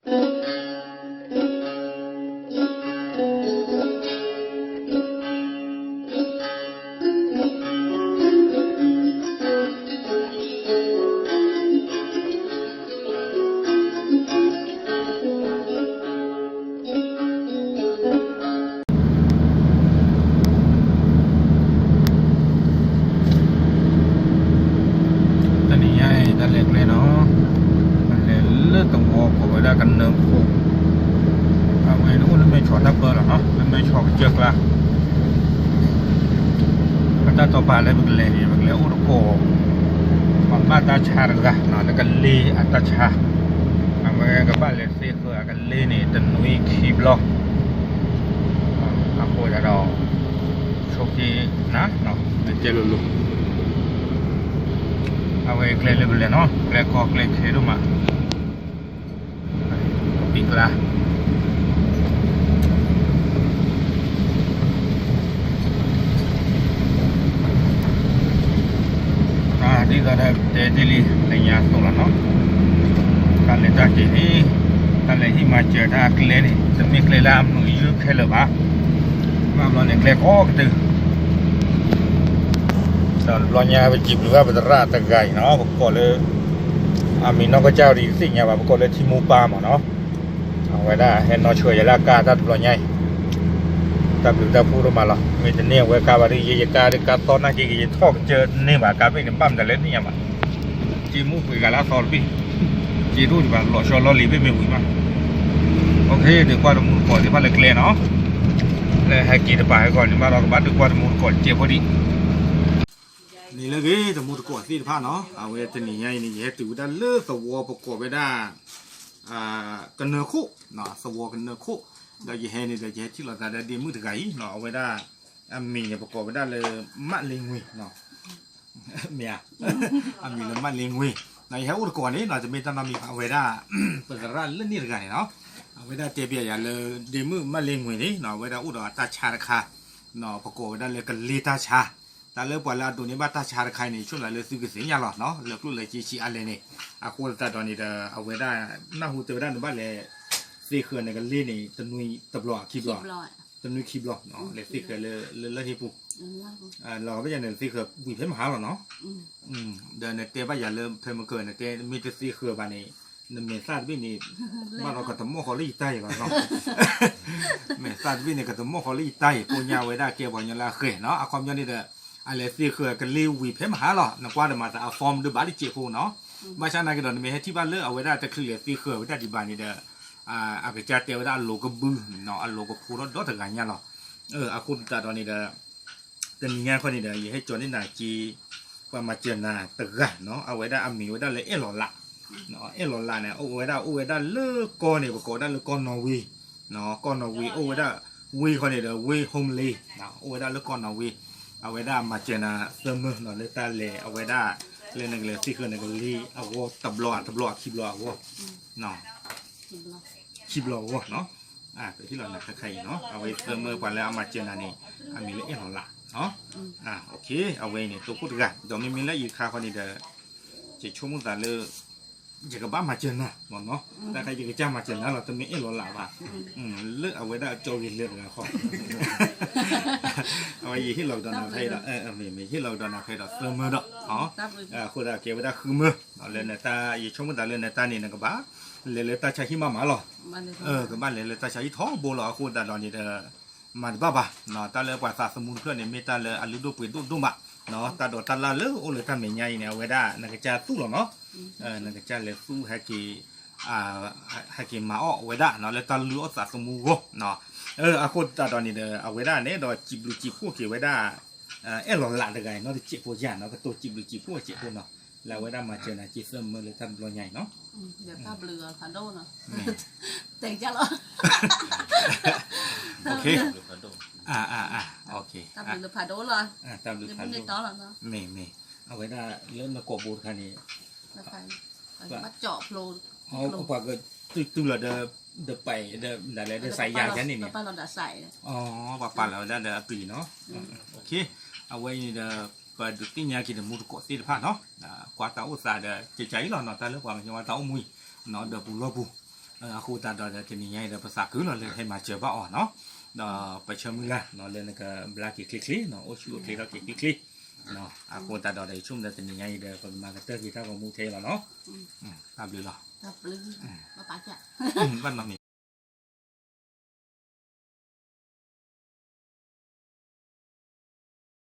တနံၤညါအံၤ တၢ်လဲၤကျဲနီၤ, တၢ်လဲၤလၢသဝီကိးဝဲဒၣ်ကနၢခိၣ်, အဝဲန့ၣ်အိၣ်လၢမဲဆီးတၢ်ပၢလီၤနီၤ, လၢမဲဆီးကစၢၢ်ကျါ, အတၢ်တိာ်ပာ်လၢပကလဲၤန့ၣ် ပကလဲၤအိၣ်သကိး ပှၤဘၣ်တၢ်ဆါတဂၤနီၤ လၢကလ့အတၢ်ဆါ, အဝဲကဘၣ်လဲၤသ့ဃၢၤအကလ့န့ၣ် တနွံခံဘျီ, အဃိသတးဒီး ဆိက့ၤနၤနီၤ ကဲလိၤလိၤ, အဝဲကျဲလၢပလဲၤနီၤ ကျဲကီကျဲခဲဒိၣ်မး ပံၤကျါ ဒ်သိးဒီးတဲတ့ၢ်လံ လၢညါသိးလီၤနီၤ, တၢ်လဲၤတၢ်က့ၤန့ၣ် တၢ်လဲၤဟံၣ်မၤစၢၤတၢ်အကျဲန့ၣ် တမ့ၢ်ကျဲလၢအမုာ်ယုၢ်ခဲလၢာ်ဘၣ်, ဘၣ်ဘျီန့ၣ်ကျဲကိးကတၢၢ် ဒီးတဘျီညါပစံးဘျုးဘၣ်ပသရၣ်တဂၤအံၤနီၤ ပကိးလၢ အမံၤနီၢ်ကစၢ်ဒ်တသ့ၣ်ညါဘၣ် ပကိးလၢထံမိၢ်ပၢ်မးနီၤ, အဝဲဒၣ်ဟဲနီၢ်ဆှၢယၤလၢအကါတၢ်တဘျီညါအံၤ, တၢ်ဘျုးတၢ်ဖှိၣ်ဒိၣ်မးလီၤ, မ့ၢ်တန့ၢ်အဝဲကါဘၣ်ဒီး ယဲယကါဒီးကါသီနာ်က့ ကယထီၣ်ကစၢၢ်န့ၢ်ဘၣ် ကါဘ့ၣ်န့ၣ် ဘၣ်မတၤလဲၣ်သ့ၣ်ညါဘၣ်, စ့မူပှ့ၤဂၤလၢအသီတဘ့ၣ်, စ့ဒိၣ်ဒံးဘၣ် လီၤဆီလီၤလံၤဘ့ၣ်မ့ၢ်ဝံၤမး, ဒုးကွၢ်တမူတကိးသ့ၣ်တဖၣ်လၢကျဲနီၤ, လၢဟဲက့ၤတပၤဟဲကီးန့ၣ်ဘၣ်ဒီး ကဘၣ်ဒုးကွၢ်တမူတကိးတစဲးဖိဒံး န့ၣ်လၢဂ့ၤ တမူတကိးသ့ၣ်တဖၣ်နီၤ, အဝဲတနံၤညါအံၤန့ၣ် ယဟဲတုၤဝဲဒၣ်လၢသဝီပကိးဝဲဒၣ် ကနၢခိၣ်, သဝီကနၢခိၣ်, ဒီးယဟဲန့ၣ်ဒီး ယဟဲထံၣ်လိာ်သးဒီးဒ့မုၣ်တဂၤအံၤနီၤ, အဝဲဒၣ် အမံၤန့ၣ် ပကိးဝဲဒၣ်လၢ မးလ့ငွ့ၤနီၤ, မ့ၢ်ဧါ, အမံၤလၢမးလ့ငွ့ၤ, ယဟဲအိၣ်တကိးန့ၣ်နီၤ တမ့ၢ်တၢ်နီတမံၤဘၣ် အဝဲဒၣ် ပသရၣ်လၢန့ၣ်တဂၤန့ၣ်နီၤ, အဝဲဒၣ်တဲဘၣ်ယၤလၢ ဒ့မုၣ်မးလ့ငွ့ၤန့ၣ်နီၤ အဝဲဒၣ်အိၣ်ဒီးအတၢ်ဆါတခါ, ပကိးဝဲဒၣ်လၢကလ့တၢ်ဆါ, တၢ်လၢပှၤလၢအဒိးန့ၢ်ဘၣ်တၢ်ဆါတခါအံၤန့ၣ် ဆိကမိၣ်လၢသုကသ့ၣ်ညါလီၤနီၤ, လၢကျိၣ်လၢစ့ဆံးအါလဲၣ်န့ၣ်, အဃိသတးဒီးန့ၣ်ဒီး အဝဲဒၣ် နၢ်ဟူတဲဝဲဒၣ်နဘၣ်လဲၤ သ့ဃၢၤနကလ့န့ၣ် တနွံတဘျီခံဘျီ, တနွံခံဘျီ, လဲၤသ့ဃၢၤလၢလၢဟ့ၣ်ပူၤ, လီၤဘၣ်ယၤန့ၣ် သ့ဃၢၤဝံၤဖဲမဟါလီၤနီၤ, ဒီးနတဲဘၣ်ယၤလၢဖဲမကၢၢ် နတဲမ့ၢ်တသ့ဃၢၤဘၣ်န့ၣ် နမဲာ်သၣ်တဘ့ၣ်န့ၣ် ဘၣ်ဒီးကတမီၢ်ဃီလၢယတၢ်အံၤလီၤနီၤ, မဲာ်သၣ်တဘ့ၣ်န့ၣ် ကတမီၢ်ဃီလၢယတၢ်အံၤ ကိးညါဝဲဒၣ်ကဲပှၤကညီလၢအဃဲၤနီၤ, အခီပညီန့ၣ်ဒီး အလဲၤသ့ဃၢၤကလ့ဝံၤဖဲမဟါလီၤ, နကွၢ်ဒီးမၤသးအ form ဒုးဘၣ်တစဲးဖိနီၤ, ဘၣ်ဆၣ်နာ်က့ဒီး နမ့ၢ်ဟဲထံၣ်ဘၣ်လၢအဝဲဒၣ်တချုးလဲၤသ့ဃၢၤဝဲဒၣ်ဒံးဘၣ်န့ၣ်ဒီး အကစၢ်တဲဝဲဒၣ်အလိၤကဘု အလိၤကဖိထီၣ်ဒီတဂၤညါလီၤ, အဃိသတးဒီးန့ၣ်ဒီး တနံၤညါခီန့ၣ်ဒီး ယဟဲကၠီၤန့ၢ်နၤက့ၤ ပှၤမၤစၢၤနၤတဂၤနီၤ, အဝဲဒၣ်အမံၤဝဲဒၣ်လၢအဲၣ်လီၤလး, အဲၣ်လီၤလးန့ၣ် အိၣ်ဝဲဒၣ် အိၣ်ဝဲဒၣ်လၢကီၢ်န့ၣ် ပကိးဝဲဒၣ်လၢကီၢ်နီၣ်ဝ့ၤ, ကီၢ်နီၣ်ဝ့ၤအိၣ်ဝဲဒၣ် ဝ့ၢ်ခီန့ၣ်ဒီး ဝ့ၢ် Homeless အိၣ်ဝဲဒၣ်လၢကီၢ်နီၣ်ဝ့ၤ, အဝဲဒၣ်မၤစၢၤနၤသၢမၢနီၤ လၢတၢ်လဲၤအဝဲဒၣ် လၢနကလဲၤသ့ဃၢၤနကလ့အဂီၢ် တဘျီတဘျီခံဘျီအဂီၢ် ခံဘျီအဂီၢ်နီၤ, ပဟ့ၣ်လီၤနၤခါခါအံၤနီၤ, အဝဲသၢမၢပှၤလၢအမၤစၢၤနၤန့ၣ် အမံၤလၢအဲၣ်လီၤလး, အဝဲအံၤန့ၣ် တိခိၣ်တဂၤ, ဒီးမ့မ့ၢ်လၢအံၤတခါဃီန့ၣ်ဒီး ယဆိကမိၣ်သးလၢ ယကဘၣ်မၤစၢၤနၤမ့ၢ်နီၤ, တၢ်ခါယကစၢ်မၤစၢၤနၤလီၤ တမ့ၢ်အဲၣ်လီၤလးဘၣ်, လၢအဝဲဒၣ်ကၠီဂ့ၤလၢာ်တဂၤဃီ အဝဲယဟ့ၣ်လီၤကဒီးနၤဖဲအံၤဒီး မ့ၢ်မ့ၢ်ယဟ့ၣ်လီၤကဒီးနၤဖဲအံၤဒီးသၢမၢဒီး, အဃိသတးကဲဝဲဒၣ်ဃုမၢ, လၢနတၢ် ယဆိကမိၣ်သးလၢနတၢ်န့ၣ် နကဘၣ် လဲၤလၢတၢ်ဆါဟံၣ်မးမးလီၤ, ကဘၣ်လဲၤလၢတၢ်ဆါဟံၣ်ထီဘိလီၤ, အဃိသတးဒီးန့ၣ်ဒီး မၤတဘၣ်ဘၣ်, တၢ်လၢပှၤသးသမူတဖျၢၣ်န့ၣ် မ့ၢ်တၢ်လၢအလုၢ်ဒိၣ်ပှ့ၤဒိၣ်ဒိၣ်မး, တၢ်ဒိးတၢ်လၢ်လၢအိၣ်လၢတၢ်မဲာ်ညါအံၤန့ၣ် အဝဲဒၣ်နကစၢ်သူၣ်လီၤနီၤ, နကစၢ်လဲၤသူၣ်ဟဲက့ၤ ဟဲက့ၤမၤအီၣ်ဝဲဒၣ် လၢတၢ်လုၢ်အီၣ်သးသမူအဂီၢ်, အဃိသတးဒီးန့ၣ်ဒီး အဝဲဒၣ်န့ၣ်ဒီးစံးဘျုးစံးဖှိၣ်က့ၤဝဲဒၣ် အဲၣ်လီၤလးတဂၤအံၤနီၤ တစဲးဖိယါနီၤ ကတိၤစံးဘျုးစံးဖှိၣ်အစဲးဖိနီၤ, လၢအဝဲဒၣ်မၤစၢၤနၤက့ၤသၢမၢလၢတၢ်တဘျီညါအံၤနီၤ, တဲလီၤ တၢ်ဘျုးဖးဒိၣ်လီၤ, မ့ၢ်မ့ၢ် အဝဲဒၣ်လၢနကိာ်ဘိတခါန့ၣ် ပှၤကတူၢ်တူၢ်လီၤဒီး ဒီးပာ်ဒီး ဒ်လဲၣ် ဒီးစးယၤယါန့ၣ်န့ၣ်, ပှၤပာ်လီၤဝဲဒၣ်ဒီးအပျံၤနီၤ, အဝဲအံၤန့ၣ်ဒီး ပဒုးသ့ၣ်ညါက့ၤတမူတကိးသ့ၣ်တဖၣ်နီၤ, ကွၢ်တၢ်အိၣ်သးဒီး ကကါအံၤလီၤနီၤ တၢ်လၢပှၤကညီတၢ်အိၣ်မူအံၤ, ဒီးပူၤလီၢ်ပူၤ အဃိသတးဒီးတနံၤညါအံၤဒီး ပသးခုလီၤလၢဟဲမၤစၢၤဘၣ်အီၤနီၤ, ဒီးပဆၢမုၢ်လၢ်လၢနကဘျါက့ၤချ့ချ့နီၤ, အိၣ်ဆူၣ်အိၣ်ချ့ထီၣ်က့ၤချ့ချ့, အဃိသတးဒီး ယဆိကမိၣ်ဒီးတနံၤညါအံၤဒီး ပကမၤကတၢၢ်က့ၤတၢ်ဂီၤမူထဲအံၤလီၤနီၤ, တၢ်ဘျုးလီၤ, ဘၣ်နီၤမ့ၢ်